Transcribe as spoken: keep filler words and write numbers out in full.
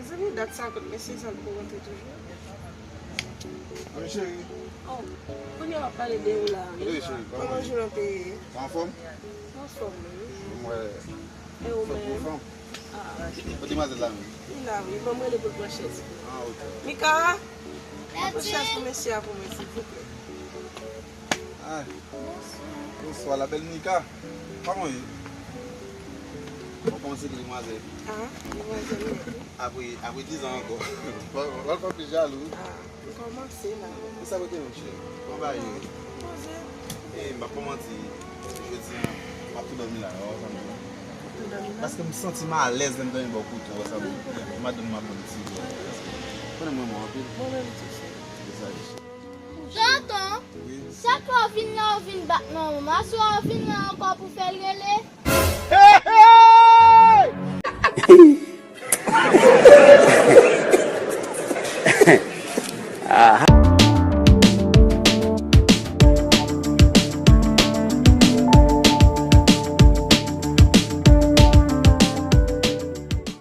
Zanmi, dat sa kot mesye sa l poko rantre toujou. Wi, cheri. Oh, kounye a w ap pale de ou la, wi. Wi, cheri, kòman w ye? Kòman jounen te ye? Ou anfòm? Anfòm, wi. Mwen wè. E ou menm? Ou anfòm? Ah. Kote demwazèl la menm? Li la, wi. Ban m rele pou l pran chèz. Ah, ok. Mika! Pran chèz pou mesye a pou mwen, silvouplè. Ah. Bonswa, la belle Nika. Kòman w ye? Bon, kòman se demwazèl? Ah, demwazèl, wi. Apre, apre diz an ankò. Bon, bon, bon, fè plis jalou. Ah, m kòmanse la. E sa pote menm, cheri? Kòman bagay yo ye? Poze. E, m p ap manti, jodi a, m ap tou dòmi la, w wè sa m di w la. Tou dòmi la? Paske m santi m alèz lè m dòmi bò kote w, w wè sa m di w la. Madanm m ap ban m ti vè. Konnen m renmen w anpil. Mwen menm tou, cheri. E sa ye. Tonton, wi, chak fwa w vin la, w vin bat manman m. Aswè a w vin la ankò pou fè l rele? Aha.